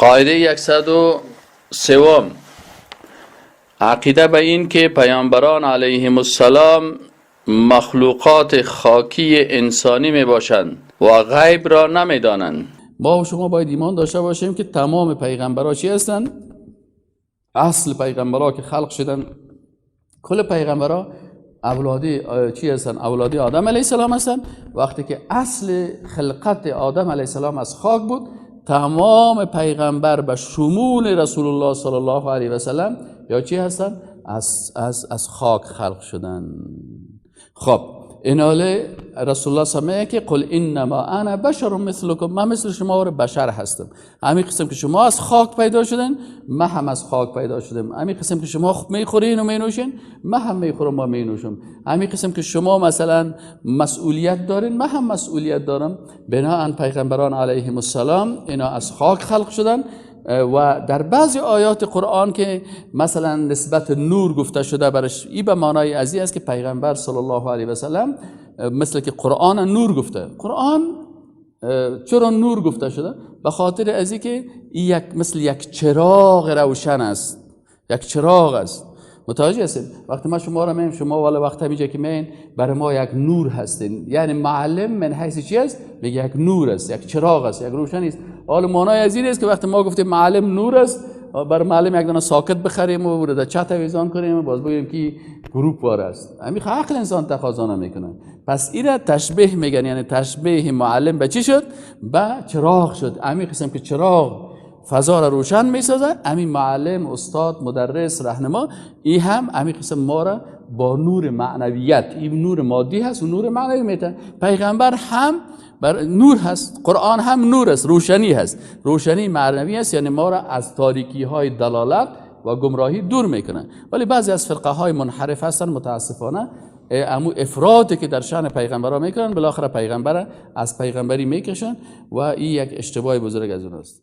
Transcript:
قاعده 103، عقیده به این که پیامبران علیهم السلام مخلوقات خاکی انسانی می باشند و غیب را نمی دانند. ما و شما باید ایمان داشته باشیم که تمام پیغمبرها چی هستند؟ اصل پیغمبرها که خلق شدن، کل پیغمبرها اولادی چی هستن؟ اولادی آدم علیه السلام هستن. وقتی که اصل خلقت آدم علیه السلام از خاک بود، تمام پیغمبر به شمول رسول الله صلی الله علیه و سلم یا چی هستن؟ از خاک خلق شدن. خب، ایناله رسول الله صلی که قل انما انا بشر مثلکم، من مثل شما بشر هستم. همین قسم که شما از خاک پیدا شدن، من هم از خاک پیدا شدم. همین قسم که شما میخورین و مینوشین، من هم میخورم و مینوشم. همین قسم که شما مثلا مسئولیت دارین، من هم مسئولیت دارم. بناءً پیغمبران علیهم السلام اینا از خاک خلق شدن و در بعضی آیات قرآن که مثلا نسبت نور گفته شده برش، ای به معنای ازی است که پیغمبر صلی الله علیه و سلم، مثل که قرآن نور گفته. قرآن چرا نور گفته شده؟ به خاطر ازی که یک مثل یک چراغ روشن است، یک چراغ است. متوجه هستید؟ وقتی ما شما را میم، شما والا وقت همینجا که مین برای ما یک نور هستین. یعنی معلم من حیث چی است؟ میگه یک نور است، یک چراغ است، یک روشنی است. حالا معنای از این است که وقتی ما گفتیم معلم نور است، برای معلم یک دانه ساکت بخریم و در چت آویزان کنیم و باز بگیم که گروپ وار است. همین عقل انسان تقاضا نمیکنه. پس این تشبیه میگن، یعنی تشبیه معلم به چی شد؟ به چراغ شد. همین قسم که چراغ فضا را روشن میسازه، همین معلم، استاد، مدرس، راهنما، ای هم همین قسم ما را با نور معنویت، این نور مادی هست و نور معنوی میته. پیغمبر هم بر نور هست، قرآن هم نور است، روشنی هست، روشنی معنوی است، یعنی ما را از تاریکی های دلالت و گمراهی دور میکنه. ولی بعضی از فرقه های منحرف هستن، متاسفانه امو افراطی که در شأن پیغمبرا میکنن، بالاخره پیغمبر از پیغمبری میکشن و این یک اشتباه بزرگ از اون است.